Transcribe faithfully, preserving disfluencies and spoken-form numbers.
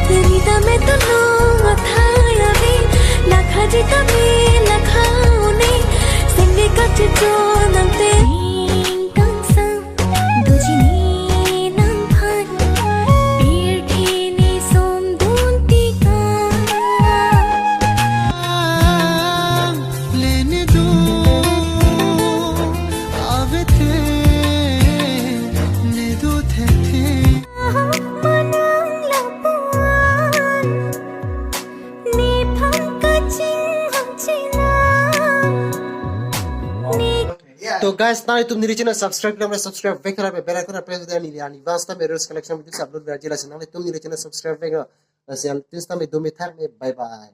Rita me tulung athai ave, lakha jita me lakha une, singdi kachichon nangte. Ning kangsam, dojini nangphan, pirthe ne somdun tika. Lene do, ave the, ne do the the. Manang lapuan, ne phang kaching hang chinang, ne. To guys, nanglitum neli channel subscribe lang, subscribe vek ra, bell icon press de, neli ani vasta me reels collection videos upload verjila si, nanglitum neli channel subscribe vek ra. Lasi an tin sita me do me thak me, bye bye.